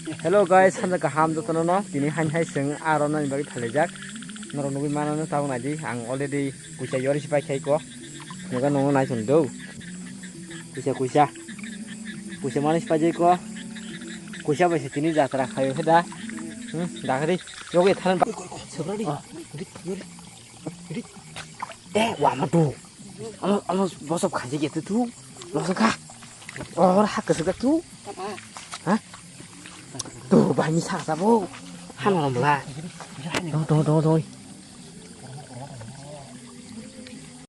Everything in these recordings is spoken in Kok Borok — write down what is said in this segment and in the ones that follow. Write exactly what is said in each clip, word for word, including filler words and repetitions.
Hello guys, hamjak kaham jotono no. Tini hain hai chwng aro nani bagwi phalaijak. Norok nugwi mano no tabuk naidi. Ang already kuisa yori sipai khai ko. Noga nono nai chwng do. Kuisa kuisa. Kuisa mano sipai jai ko. Kuisa bai se tini jatra khayo he da. Hmm, dagri. Yogi tharan ba. Sebradi. Yori. Yori. Eh, wa ma tu. Amo, amo, bosok khaji gitu tu. Bosok kha. Or hak kesek tu. Ha? Tuh, banyi sa sa bo. Han orang bela. Dong, dong, dong, dong.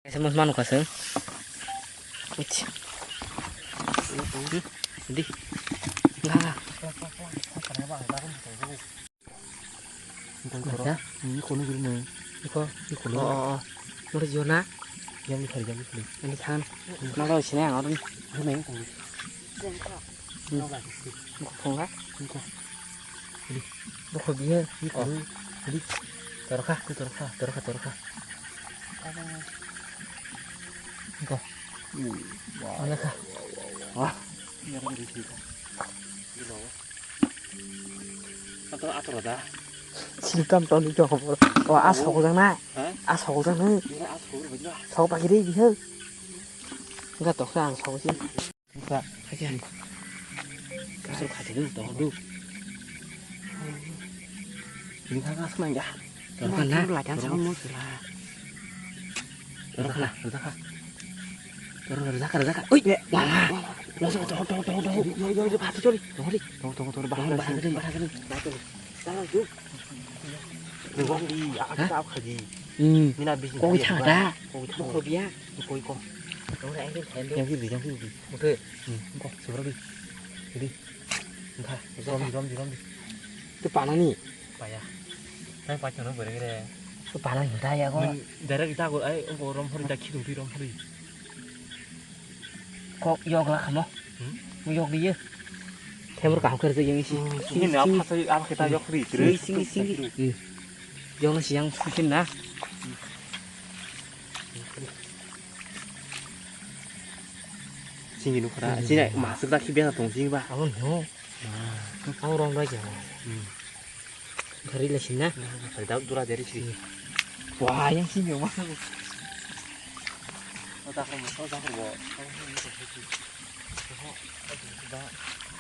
Saya mau mana kasih? Uch. Di. Enggak, enggak. Iko iko. Iko iko. Iko iko. Oh, oh, oh. Mori jona. Yang di kali, yang di kali. Yang di kan. Nalo sini yang orang. Ini yang kali. Iko phone ka? Iko. Ini. Bokho biye. Iko. Ini. Torokha, torokha, torokha, torokha. Iko. Wah. Wah. Yang di sini. Atau atau dah. Siltam toni to khobor. Oh, as hokol jang na. Ha? As hokol jang na. Sok pagi dei bihe. Enggak toh, ang sok sih. Enggak. Aja. Kasur khaji dulu toh dulu. Ini kan as main ya. Torokha na. Latihan sama mo sila. Torokha na. Torokha. Torokha, torokha, torokha. Ui, ya. Wah. Langsung, torokha, torokha, torokha, torokha. Yo, yo, yo, pati cori. Torokha, torokha, torokha. Bahasa, bahasa, bahasa, bahasa. Bahasa, bahasa. Bahasa, bahasa. Bahasa, bahasa. Hah? Apa khaji? Hmm. Mina bising. Koi thang da. Koi thang. Koi biya. Koi ko. Torokha, engke thendo. Yang kiri, yang kiri. Oke. Hmm. Ko, seberapa? Jadi. Engkha. Romdi, romdi, romdi. Tu panani. Paya. Nang paithakno bwrwi re. Balai hinta ya ko. Nang direct ita ko ai ko romphori ta khidung twi romphori. Kok yok la khamo. Hmm? Yok di ye. Themur kaham kar jeng isi. Ini na phasai apa kita yok ri. Singi, singi, singi. Hmm. Yok la siang susin na. Singi nukra. Singi. Sini masuk dah kibia tong singi ba. Amo no. Amo rong bai ya. Hmm. Gari la sini na. Gari dau dura dari sini. Wah, yang sini ma.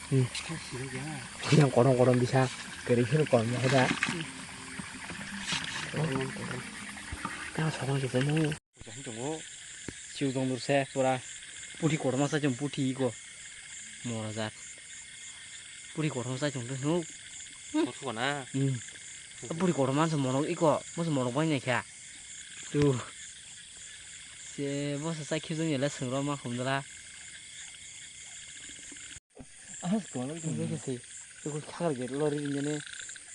Hmm. Yang korong-korong bisa kering sini korong ya ada. Kau seorang juga mau. Jang tongo. Siu jong dur se pura puthi kotorma sa jong puthi iko. Mora jat. Puthi kotorma sa jong dur no. Kotorma na. Hmm. Puthi kotorma sa morok iko. Mo sa morok bai ne kha. Tu. Se bo sa sai khijong yele sengro ma khumdala. Ah, sekolah itu. Ini sih. Itu khakar ge lori ini ne.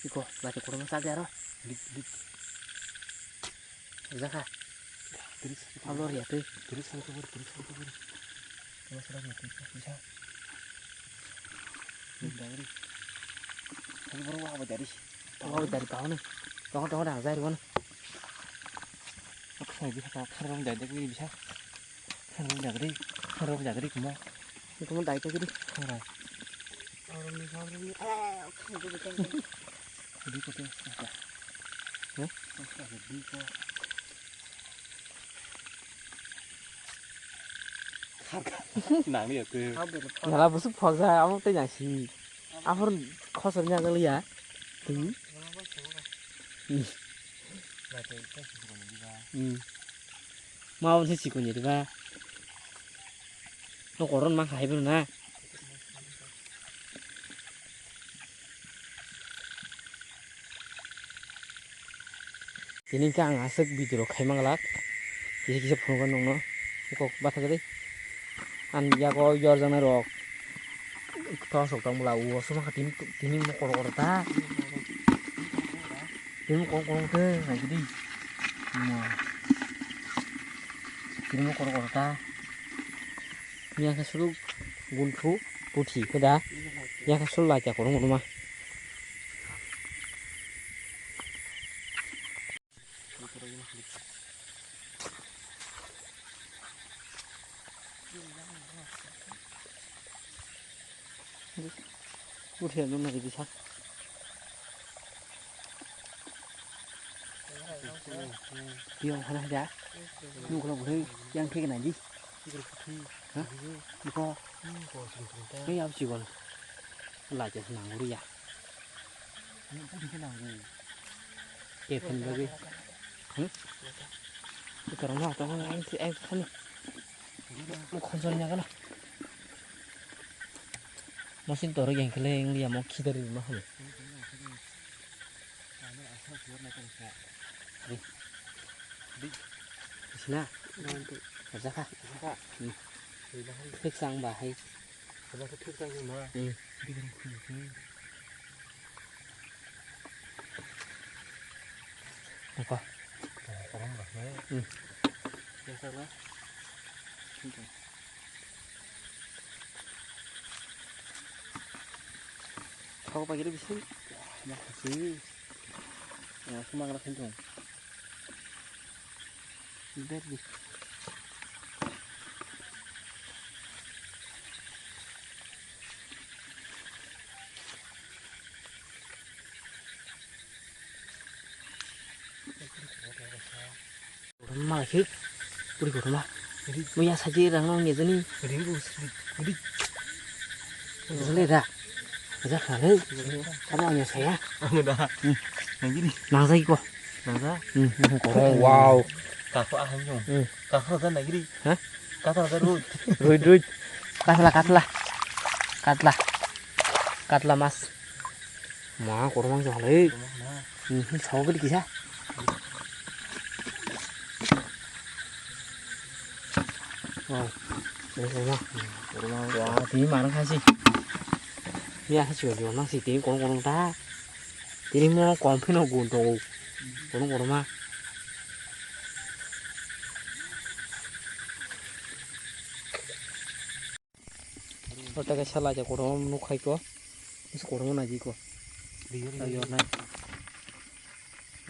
Iko, lati kotorma sa dia ro. Dik, dik. Jakha. Tiris. Abo riya twi. Tiris sal kubur, tiris sal kubur. Tiris sal kubur, tiris sal kubur. Ini dagri. Tapi baru wah, apa jadi? Wah, jadi tahu nih. Tahu, tahu dah, jadi mana? Aku saya bisa tahu, kan orang jadi, aku bisa. Kan orang jadi, kan orang jadi, kamu. Kamu dari tadi. Orang. Orang ini, orang ini. Eh, aku juga. Jadi, kau tuh, apa? Hah? Apa, jadi, kau? Nang ya tu. Nala busuk phok ja, amo tei nang si. Aphor khosor nya jali ya. Tu. Hmm. Ma abo se sikon ya ba. No koron ma khai bro na. Tini khe ang aswk video rok khai manglak. Kisa kisa phunukgo nokno. Kok bathajagwi. Ang yago yorjaknai rok. Thosok tong bwla o suma kha tini, tini mokol koro ta. Tini mokol koro khe naikhe di. Tini mokol koro ta. Yang khe sulu gunphu puthi khe da. Yang khe sulu laikha kormo ruma. Khe nung nai bisa. Tiyong hana da. Nung kono bwrwi yang khe nai di. Ha? Niko. Niko sing sing ta. Ngi yam si bol. Lai jas nang uri ya. Nung pudi khe nang uri. Ke phen bagwi. Hmm? Ito rong ha to ang ang thani. Mo khonjol nya kana. Mo sin toro yang kele yang liya mo khidari ma hal. Sina. Aja kha. Thik sang ba hai. Hmm. Nokha. Hmm. Kau pagi lebih sih. Makasih. Ya, semangat sih tuh. Berdi. Ma khik. Puri kothoma. Muya saji rang nong ngejani. Ringu sri. Uri. Zale da. Aja khale. Abo anya saya. Amo da. Nangiri. Nangzai ko. Nangza. Hmm, hmm, korong. Wow. Kakho aham jong. Hmm. Kakho da nangiri. Ha? Kakho da roi. Roi, roi. Katla, katla. Katla. Katla mas. Ma korong jong le. Hmm, sao gidi kisa. Wow. Ini sama. Wah, tini mana kasih? Ya, sih jual jual nasi tini korong korong ta. Tini mo kompino gun to. Korong korong ma. Ota kaisa laijak kotorma nukha iko. Bisi kotorma naidi iko. Rio, rio. Yor nai.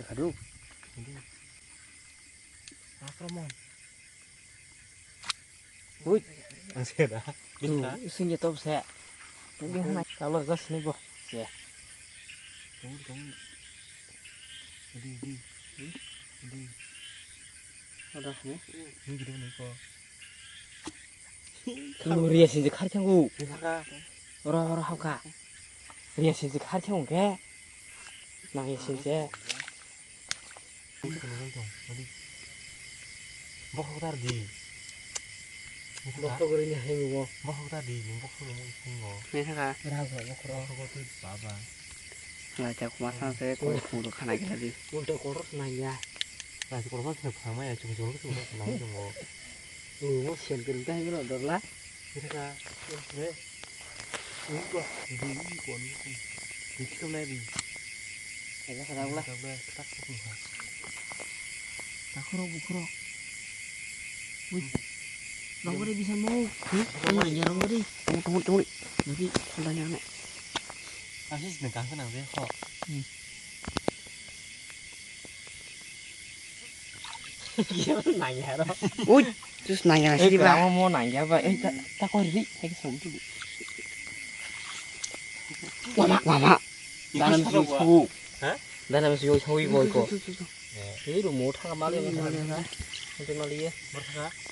Khadu. Akromon. Ui. Ang se da. Tu, singye top se. Tungge hana kalo jas ni bo. Ye. Tunggu, tunggu. Adi, adi. Adi. Ada, ne? Ini gitu nih kok. Lu ria sinje khar khe ngu. Ora, ora, hapkha. Ria sinje khar khe ngu khe. Nang ria sinje. Bokhok tar di. Bokhok rini hai ngu. Bokhok tar di, bokhok rini hai ngu. Nih, haka. Ora, ora, bokhok. Bokhok tu baba. Nah, cak masa saya kau khung tu khana kita di. Ulta kotor nanya. Nah, si korban sini sama ya, cuma cuma cuma sama cuma. Lu mau sian kerja ini lo, dor lah. Kita ka, eh, ini gua, ini ini gua ini. Ini kita lagi. Ada kata ulah. Kita udah tak sih. Takro bukro. Wih. Rong gari bisa mau. Hmm? Rong gari ya, rong gari. Tunggu, tunggu, tunggu. Nanti tandanya nek. Asis nih kangkang nang deh kok. Hmm. Iya, nanya ro. Ui, terus nanya sih, Pak. Kamu mau nanya apa? Eh, tak tak kau ri, saya kesel dulu. Mama, mama. Dana mesti yoi sawi. Hah? Dana mesti yoi sawi boy ko. Eh, ini rumo thang mali. Nanti mali ya.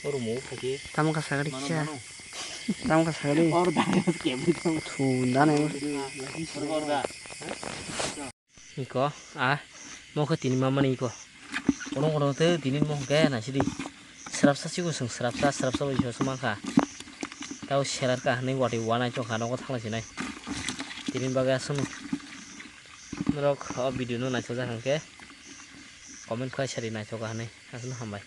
Rumo kaki. Tamo ka sagari kisa. Tamo ka sagari. Or dana mesti kebri tamo. Thu dana. Or da. Iko, ah, mokhe tini mamani iko. Kono kono te tini mokhe ke na sidi. Srapsa sigo sung srapsa, srapsa bai soso mankha. Tao serar ka hanai wati wana chokha nogo thangla sinai. Tini bagwi aswk norok o video no naisajak hwnkhe comment khai sari naisok ka hanai. Aswk hambai.